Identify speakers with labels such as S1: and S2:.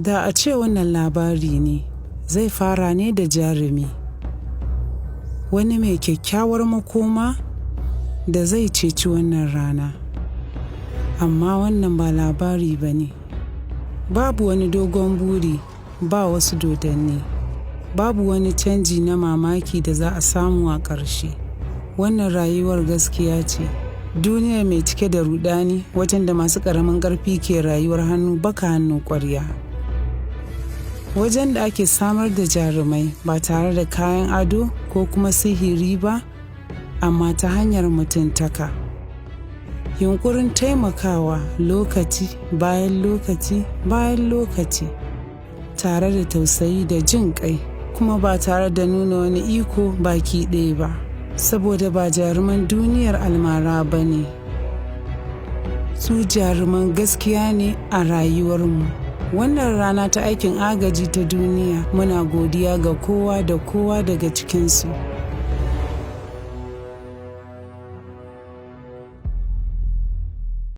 S1: Da a ce wannan labari ne, zai fara ne da jarumi. Wani mai kyakkyawar makoma da zai ceci wannan rana. Amma wannan ba labari ba ne. Babu wani dogon buri, ba wasu dodanni. Babu wani canji na mamaki da za a samu a ƙarshe. Wannan rayuwar gaskiya ce. Duniyar mai cike da rudani, wajen da masu ƙaramin ƙarfi ke rayuwar hannu baka hannu ƙwarya. Wajen da ake samar da jarumai ba tare da kayan ado ko kuma sihiri ba, amma ta hanyar mutuntaka. Yunƙurin taimakawa lokaci bayan lokaci bayan lokaci, tare da tausayi da jin ƙai, kuma ba tare da nuna wani iko baki ɗaya ba, saboda ba jaruman duniyar almara ba ne. Su jaruman gaskiya ne a rayuwarmu. Wannan rana ta aikin agaji ta duniya, muna godiya ga kowa da kowa daga cikinsu.